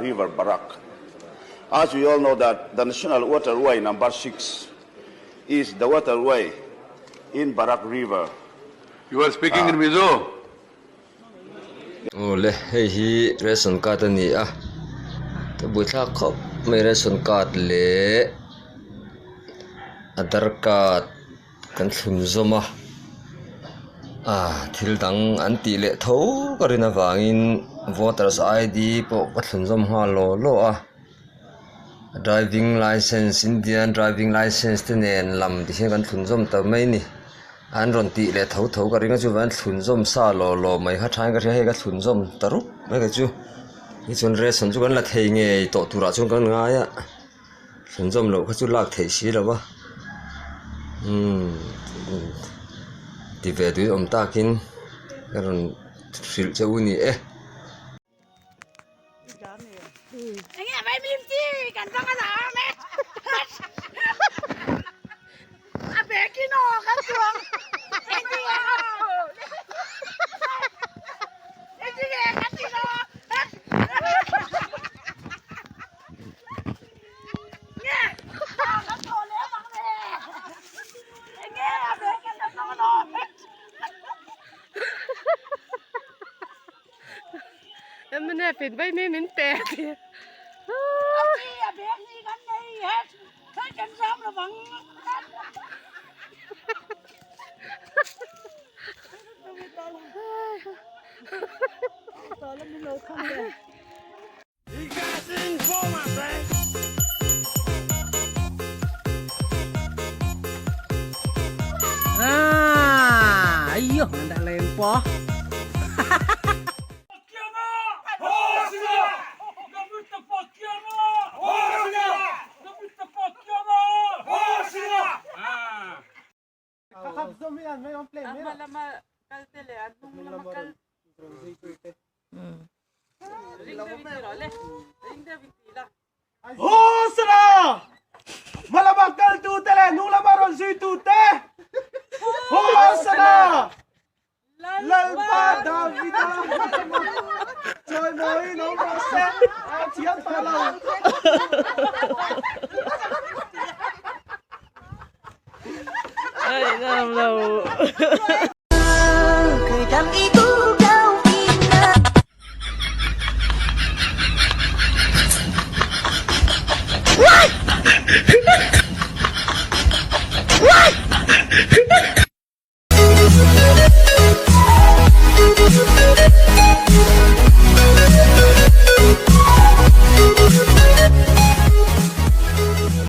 River Barak. As we all know that the National Waterway number 6 is the waterway in Barak River. You are speaking in Mizo? Awle hei hi ration card a ni a ka buaithlak khawp mai ration card leh aadhar card kan thlun zawm a ah thil dang an tih leh tho ka rin avangin voters I D pawh ka thlun zawm nghal law law a driving licence Indian driving licence te nen lam ti hian kan thlun zawm ta mai a ni an rawn tih leh tho tho ka ring a chuvangin thlun zawm sa law law mai kha thain ka hria hei ka thlun zawm ta rup mai ka chu tichuan ration chu kan la thei ngei tawh turah chuan kan ngai a. Thlunzawm loh kha chu lak theih si lo va umm ti ve tui awm takin ka rawn hrilh che u ni e. Mnf in vaimi min pe a ti. Hosana! Hmalama kaltute leh hnunglama rawn zuitute! Hosana! Lalpa Davida chawimawiin awm rawh se, a thiam tawh lo.